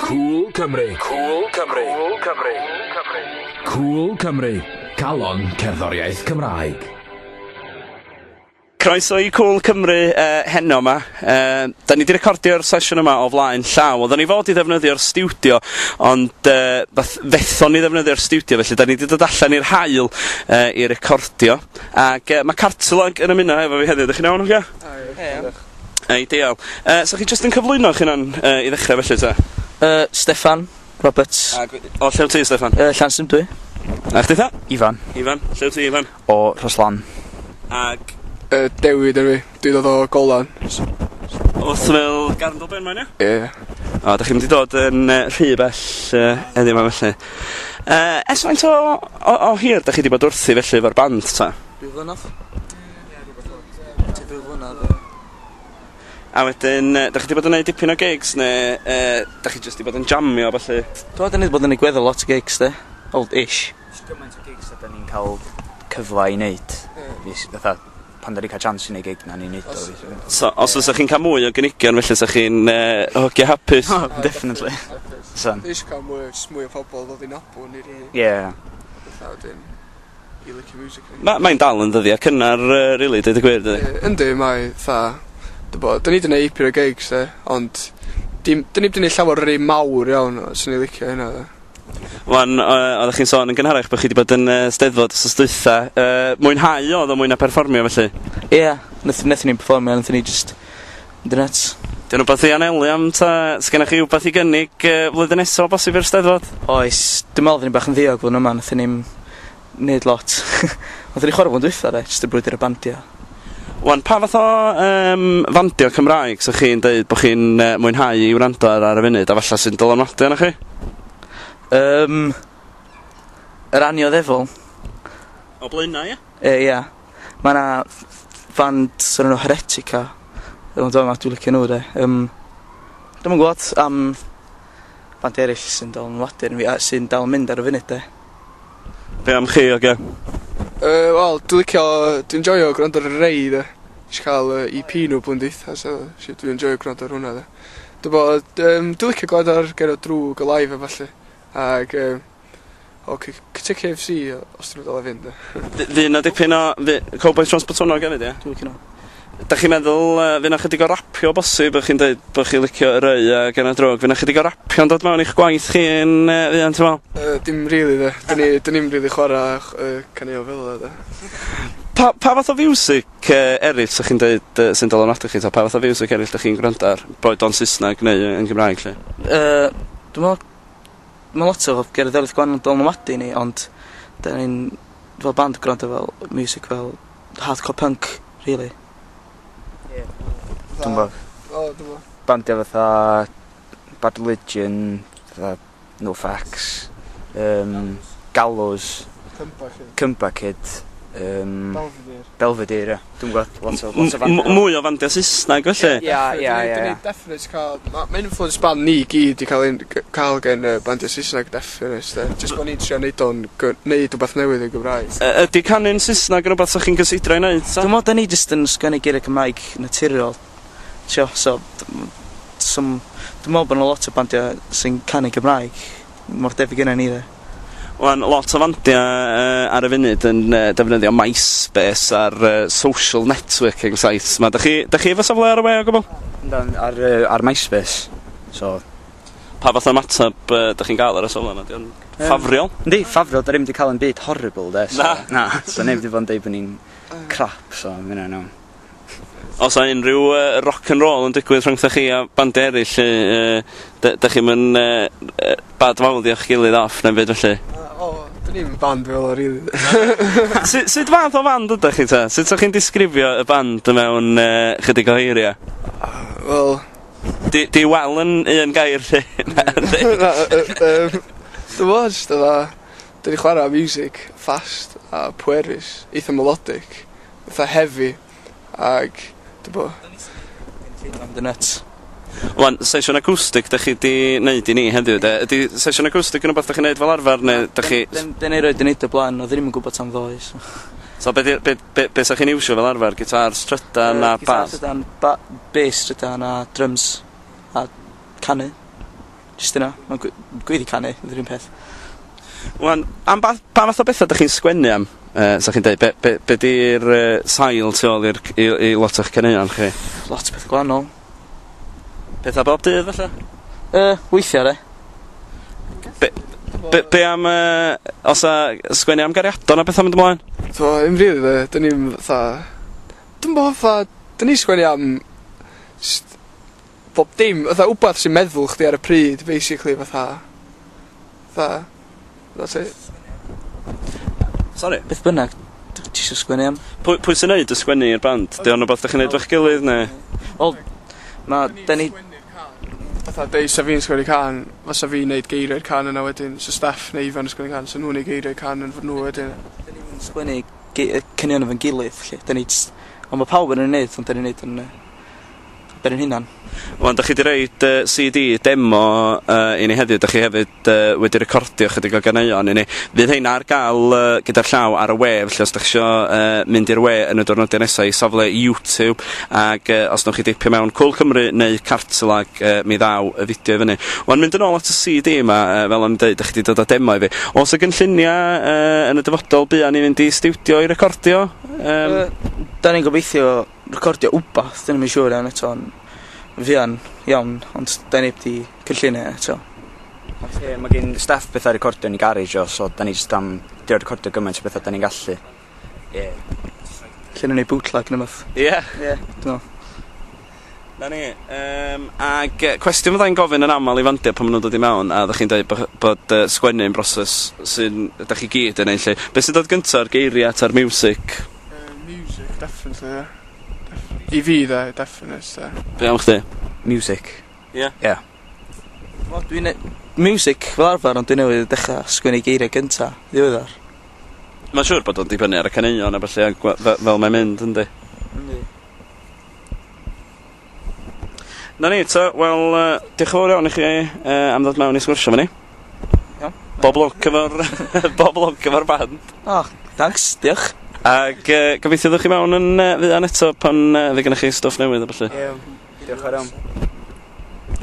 Cŵl Cymru. Cŵl Cymru. Cŵl Cymru. Cŵl Cymru. Calon cerddoriaeth Cymraeg. Croeso i Cŵl Cymru uh, heno yma. Uh, da ni wedi recordio'r sesiwn yma o flaen llaw. Oedden ni fod i ddefnyddio'r stiwdio, ond uh, fethon ni ddefnyddio'r stiwdio, felly da ni wedi dod allan i'r haul uh, i recordio. Ac uh, mae Cartilag yn ymuno efo fi heddiw. Ydych chi'n iawn, hogia? Ie. Ideal. So chi jyst yn cyflwyno eich hunan i ddechrau felly ta? Steffan Roberts. Ag, o lle wyt ti, Steffan? Llanystumdwy. A chdi ta? Ifan. Ifan. Lle wyt ti, Ifan? O Rhoslan. Ag? Dewi dwi. Dwi'n dod o Golan. Wrth fel Garndol Benmaen, ia? Ie. O, da chi'n mynd i dod yn rhy bell heddiw 'ma felly. Ers faint o, o, o hir da chi wedi bod wrthi felly efo'r band ta? 2 flynedd. Ie, rhywbeth fel 'na. Tua 2 flynedd. A wedyn, da chi wedi bod yn gwneud dipyn o gigs neu da chi jyst wedi bod yn jamio a ballu? Do, da ni wedi bod yn neud gweddol lot o gigs de. Wel, ish. Jyst gymaint o gigs a da ni'n cael cyfle i neud. Fi s- fatha, pan da ni'n cael chance i neud gig, na ni'n neud o. So, os fysa chi'n cael mwy o gynigion felly, sa chi'n hogia hapus? Oh, definitely. So. Dwi eisiau cael mwy, jyst mwy o pobl ddod i nabod ni rili. Ie. Fatha wedyn, i licio music ni. Ma, mae'n dal yn ddyddiau cynnar, really, dweud y gwir, dydi? Yndi, mae, fatha, dwi bo, da ni 'di neud ipyn o gigs, de, ond dim, da ni 'di neud llawer o rei mawr iawn, swn i'n licio hynna, de. Wan, oeddech chi'n sôn yn gynharach bod chi wedi bod yn Steddfod wsos dwytha. Mwynhau oedd o mwy na perfformio felly? Ie, yeah, nethon ni'n perfformio, nethon ni just mynd yn nuts. Dyn rhywbeth i anelu am ta, sgennych chi rhywbeth i gynnig flwyddyn nesaf o bosib i'r Steddfod? Oes, dwi'n meddwl oedden ni bach yn ddiog flwyddyn yma, nethon ni'm neud lot. Oedden ni chwarae flwyddyn dwytha de, jyst y brwydr y bandio. Wan, pa fath o fandio Cymraeg sa chi'n deud bod chi'n mwynhau i wrando ar y funud, a falle sy'n dylanwadu arnoch chi? Yr Annioddefol. O Blaenau, ie? Ie. Mae yna fand sy'n enw Heretica. Dwi'n meddwl, dwi'n licio nhw, de. Dwi'm yn gwybod am band eraill sy'n dylanwadu arno fi, a sy'n dal yn mynd ar y funud, de. Be am chi, ogia? Wel, dwi'n licio, dwi'n joio gwrando ar y Rei, de. Nes i cael EP nhw blwyddyn dwytha, so dwi'n joio gwrando ar hwnna, de. Dwi'n bod, dwi'n licio gwrando ar Genod Droog y live a ballu. Ag, o, KFC, os dyn nhw'n dal i fynd, de. Fydd 'na dipyn o Cowbois Rhos Botwnnog hefyd, ie? Dwi'n licio nhw. Da chi'n meddwl fydd 'na chydig o rapio bosib, o'ch chi'n dweud bod chi'n licio y Rei a Genod Droog, fydd 'na chydig o rapio'n dod mewn i'ch gwaith chi yn fuan, ti'n meddwl? Dim rili, de. Dyn ni'm rili chwarae caneuon fel yna, de. Pa fath o fiwsig eraill sa chi'n dweud sy'n dylanwadu chi, ta? Pa fath o fiwsig eraill da chi'n gwrando ar, boed o'n Saesneg neu yn Gymraeg, lle? Dwi'n meddwl, mae lot o gerddoriaeth gwahanol yn dylanwadu ni, ond da ni'n fel band gwrando fel music fel hardcore punk, really. Ie. Dwi'n gwybod. O, dwi'n gwybod. Bandiau fatha Bad Religion, fatha NoFX, Gallows, Comeback Kid, Comeback Kid, Belvedere. Belvedere, ie. Dwi'n gwybod, lot o fandiau. Mwy o fandiau Saesneg, felly? Ie, ie, ie. Dyn ni definite cael, mae influence band ni gyd i cael gen bandiau Saesneg, definite, de. Just bod ni'n trio neud o'n, neud rhywbeth newydd yn Gymraeg. Ydy canu'n Saesneg yn rhywbeth sa chi'n cysidro i wneud, ta? Dwi'n meddwl, da ni jyst yn sgwennu geiriau Cymraeg naturiol. Tio, so, dwi'n meddwl bod yna lot o bandiau sy'n canu Gymraeg mor debyg yna ni, de. Wan, lot o fandiau ar y funud yn defnyddio MySpace a'r social networking sites 'ma. Da chi efo safle ar y we o gwbl? Yndan, ar MySpace. So. Pa fath o ymateb da chi'n gael ar y safle yma? Di o'n ffafriol? Yndi, ffafriol. Da ni'm 'di cael yn byd horrible, de. So, Na. Na, so neb 'di bod yn deud bod ni'n crap, so ma' hynna'n iawn. Os yna unrhyw rock and roll yn digwydd rhyngthoch chi a bandiau eraill, da chi'm yn bad mouthio'ch gilydd off neu'n byd felly? O, dyn ni'm yn band fel o, rili. Sut fath o fand ydych chi ta? Sut ydych chi'n disgrifio y band mewn chydig o eiriau? Wel... Di wel yn un gair lle? Na, dwi'n meddwl jyst fatha, dyn ni'n chwarae music fast a pwerus, eitha melodic, eitha heavy, ag, dwi'n bo. The nuts. Wan, sesiwn acoustic da chi di wneud i ni heddiw, de? Ydy sesiwn acoustic yn rhywbeth da chi'n neud fel arfer, neu da chi... Dyn ni roed yn neud o blaen, oedd ddim yn gwybod am ddoe, so. So, be sa chi'n iwsio fel arfer? Gitars trydan a Gitars bas? trydan, bass trydan a drums a canu. Jyst yna, mae'n gweiddi canu, ydy'r un peth. Wan, am ba, pa fath o bethau dych chi'n sgwennu am? Sa chi'n deud, be di'r sail tu ôl i lot o'ch caneuon chi? Lot o bethau gwahanol. Pethau bob dydd, falle? Weithiau, de. Be am, os a sgwennu am gariadon a bethau mynd ymlaen? So, im rili, de, dyn ni'n fatha... Dwi'n bo, fatha... Dyn ni'n sgwennu am jyst bob dim, fatha wbath sy'n meddwl chdi ar y pryd, basically, fatha. Fatha, that's it. Sorry? Beth bynnag, ti eisiau sgwennu am? Pwy sy'n neud y sgwennu i'r band? Di o'n rhywbeth dych chi'n neud efo'ch gilydd, neu? Wel, ma, da ni. Fatha, deud sa fi'n sgwennu can, fysa fi'n neud geiriau'r can yna wedyn, so Steff neu Ifan yn sgwennu can, so nhw'n neud geiriau'r can yn nhw wedyn. Da ni'n sgwennu caneuon efo'n gilydd, lle. Da ni jyst. Ond mae pawb yn ei wneud, ond da ni'n neud yn ben yn hunan. Wan, dych chi wedi roid CD demo i ni heddiw, dych chi hefyd wedi recordio chydig o ganeuon i ni. Fydd heina ar gael gyda'r llaw ar y we, felly os dych chi isio mynd i'r we yn y diwrnodiau nesaf i safle YouTube, ac os newch chi deipio mewn Cŵl Cymru neu Cartilag, mi ddaw y fideo i fyny. Wan, mynd yn ôl at y CD yma, fel o'n i'n dweud, dych chi wedi dod â demo i fi. Oes y gynlluniau yn y dyfodol buan i fynd i stiwdio i recordio? Da ni'n gobeithio recordio wbath, dyn ni'n siŵr iawn eto, ond fuan iawn, ond da ni wedi cynllunio eto. Ie, mae gen Steff bethau recordio yn ei garej o, so da ni jyst am drio recordio gymaint o bethau da ni'n gallu. Ie. Lle nhw'n neud bootleg neu beth. Ie. Ie, dwi'n meddwl. Na ni. Ac cwestiwn fyddai'n gofyn yn aml i fandiau pan maen nhw'n dod i mewn, a ddech chi'n dweud bod sgwennu yn broses sy'n, ydych chi gyd yn ei lle. Be sy'n dod gyntaf, geiriau ta'r music? Music, definitely, yeah. I fi, de, definitely, de. Be am chdi? Music. Ie? Ie. Wel, dwi'n music fel arfer, ond dwi'n newydd dechrau sgwennu geiriau gynta, ddiweddar. Mae'n siŵr bod o'n dibynnu ar y caneuon a ballu, a fel mae'n mynd, yndi? Yndi. Na ni, ta, wel, diolch yn fawr iawn i chi am ddod mewn i sgwrsio efo ni. Iawn. Bob lwc efo'r band. Oh, thanks, diolch. Ac gobeithio ddwch chi mewn yn fuan eto pan fydd gennych chi stwff newydd a ballu. Ie. Diolch yn fawr iawn.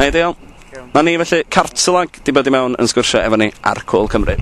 Hei, diolch. Iawn. Na ni felly, Cartilag di bod i mewn yn sgwrsio efo ni ar Cŵl Cymru.